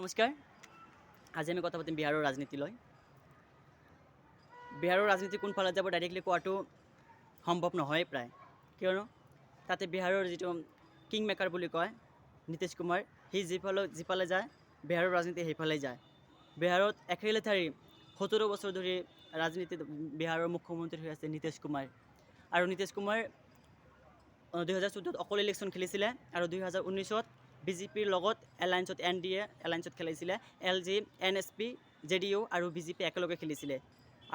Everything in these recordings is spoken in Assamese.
নমস্কাৰ। আজি আমি কথা পাতিম বিহাৰৰ ৰাজনীতি লৈ। বিহাৰৰ ৰাজনীতি কোনফালে যাব, ডাইৰেক্টলি কোৱাটো সম্ভৱ নহয় প্ৰায়। কিয়নো তাতে বিহাৰৰ যিটো কিং মেকাৰ বুলি কয়, নীতিশ কুমাৰ, সি যিফালে যিফালে যায়, বিহাৰৰ ৰাজনীতি সেইফালে যায়। বিহাৰত একেলেথাৰি 17 বছৰ ধৰি ৰাজনীতিত বিহাৰৰ মুখ্যমন্ত্ৰী হৈ আছে নীতিশ কুমাৰ। আৰু নীতিশ কুমাৰ 2014ত অকল ইলেকশ্যন খেলিছিলে আৰু 2019ত বিজেপিৰ লগত এলায়েন্সত, এনডিএ এলায়েন্সত খেলিছিলে। এলজি, এনএছপি, জেডিইউ আৰু বিজেপি একেলগে খেলিছিলে।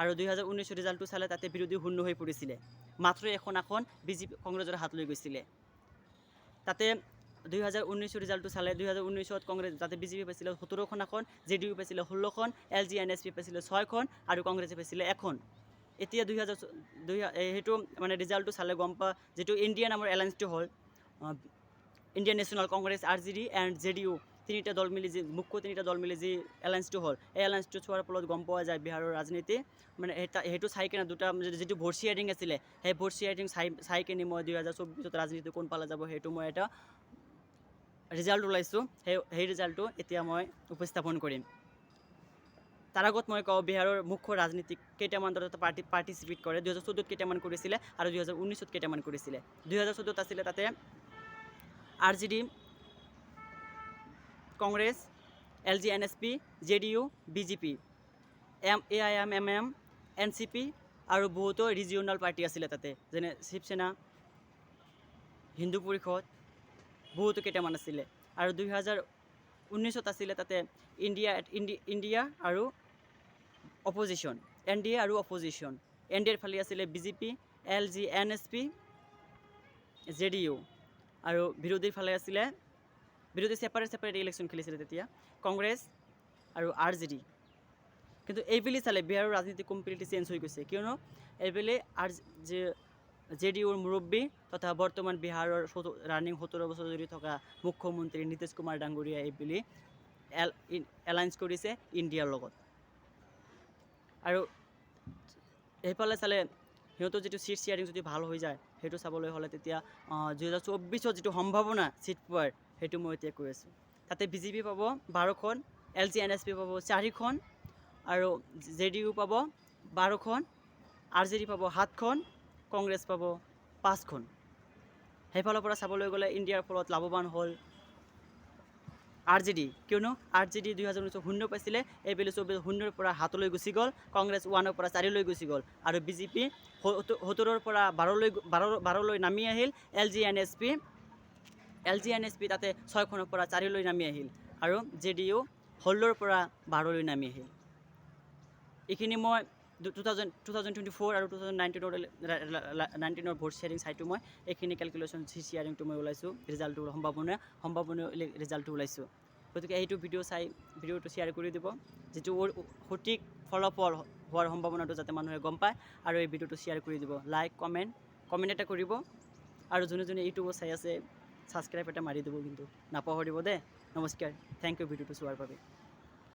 আৰু 2019ৰ ৰিজাল্টটো চালে তাতে বিৰোধী শূন্য হৈ পৰিছিলে। মাত্ৰ এখন আসন বিজেপি কংগ্ৰেছৰ হাত লৈ গৈছিলে। তাতে 2019ৰ ৰিজাল্টটো চালে, 2019ত কংগ্ৰেছ তাতে বিজেপি পাইছিলে 17খন আসন, জেডিইউ পাইছিলে 16খন, এলজি, এনএছপি পাইছিলে ছয়খন আৰু কংগ্ৰেছে পাইছিলে এখন। এতিয়া দুহেজাৰ দুই সেইটো মানে ৰিজাল্টটো চালে গম পা, যিটো ইণ্ডিয়া নামৰ এলায়েন্সটো হ'ল, Indian national Congress, RJD and JDU, তিনিটা দল মিলি যি মুখ্য তিনিটা দল মিলি যি এলায়েন্সটো হ'ল, এই এলায়েন্সটো চোৱাৰ ফলত গম পোৱা যায় বিহাৰৰ ৰাজনীতি মানে সেইটো চাই কিনে দুটা যিটো ভোট শ্বেয়াৰিং আছিলে, সেই ভোট শ্বেয়াৰিং চাই চাই কিনে মই 2024ত ৰাজনীতি কোনফালে যাব, সেইটো মই এটা ৰিজাল্ট ওলাইছোঁ। সেই সেই ৰিজাল্টটো এতিয়া মই উপস্থাপন কৰিম। তাৰ আগত মই কওঁ, বিহাৰৰ মুখ্য ৰাজনীতিক কেইটামান দলত পাৰ্টিচিপেট কৰে। 2014ত কেইটামান কৰিছিলে আৰু 2019ত কেইটামান কৰিছিলে। 2014ত আছিলে তাতে RJD, Congress, LG, NSP, JDU, BJP, AIMIM, NCP আৰু বহুতো ৰিজিঅ'নেল পাৰ্টি আছিলে তাতে, যেনে শিৱসেনা, হিন্দু পৰিষদ, বহুতো কেইটামান আছিলে। আৰু 2019ত আছিলে তাতে ইণ্ডিয়া আৰু অপজিশ্যন, এনডিএ আৰু অপজিশ্যন। এনডিএৰ ফালে আছিলে বিজেপি, এলজি, এনএছপি, জেডিইউ আৰু বিৰোধীৰ ফালে আছিলে, বিৰোধী ছেপাৰেট ছেপাৰেট ইলেকশ্যন খেলিছিলে তেতিয়া, কংগ্ৰেছ আৰু আৰজেডি। কিন্তু এইবেলি চালে বিহাৰৰ ৰাজনীতি কমপ্লিটলি চেঞ্জ হৈ গৈছে। কিয়নো এইবেলি জেডিইউৰ মুৰব্বী তথা বৰ্তমান বিহাৰৰ ৰানিং 17 বছৰ ধৰি থকা মুখ্যমন্ত্ৰী নীতিশ কুমাৰ ডাঙৰীয়াই এইবেলি এলায়েন্স কৰিছে ইণ্ডিয়াৰ লগত। আৰু সেইফালে চালে সিহঁতৰ যিটো ছিট শ্বেয়াৰিং যদি ভাল হৈ যায়, সেইটো চাবলৈ হ'লে তেতিয়া 2024ত যিটো সম্ভাৱনা ছিট পোৱাৰ, সেইটো মই এতিয়া কৈ আছোঁ। তাতে বিজেপি পাব 12খন, এলজি, এনএছপি পাব চাৰিখন আৰু জেডিইউ পাব 12খন, আৰজেডি পাব সাতখন, কংগ্ৰেছ পাব পাঁচখন। সেইফালৰ পৰা চাবলৈ গ'লে ইণ্ডিয়াৰ ফলত লাভৱান হ'ল আৰজেডি। কিয়নো আৰজেডি 2019ত শূন্য পাইছিলে, এইবেলি 24 শূন্যৰ পৰা সাতলৈ গুচি গ'ল। কংগ্ৰেছ ওৱানৰ পৰা চাৰিলৈ গুচি গ'ল আৰু বিজেপি 17ৰ পৰা 12লৈ নামি আহিল। এলজি, এনএছপি তাতে ছয়খনৰ পৰা চাৰিলৈ নামি আহিল আৰু জেডিইউ 16ৰ পৰা 12লৈ নামি আহিল। এইখিনি মই 2024 আৰু 2019ৰ ভোট শ্বেয়াৰিং চাইটো মই এইখিনি কেলকুলেশ্যন, চি শ্বেয়াৰিংটো মই ওলাইছোঁ, ৰিজাল্টটো সম্ভাৱনীয় ৰিজাল্টটো ওলাইছোঁ। গতিকে এইটো ভিডিঅ' চাই ভিডিঅ'টো শ্বেয়াৰ কৰি দিব, যিটো সঠিক ফলাফল হোৱাৰ সম্ভাৱনাটো যাতে মানুহে গম পায়। আৰু এই ভিডিঅ'টো শ্বেয়াৰ কৰি দিব, লাইক, কমেণ্ট কমেণ্ট এটা কৰিব আৰু যোনে যোনে ইউটিউবত চাই আছে, ছাবস্ক্ৰাইব এটা মাৰি দিব কিন্তু, নাপাহৰিব দেই। নমস্কাৰ, thank U ভিডিঅ'টো চোৱাৰ বাবে।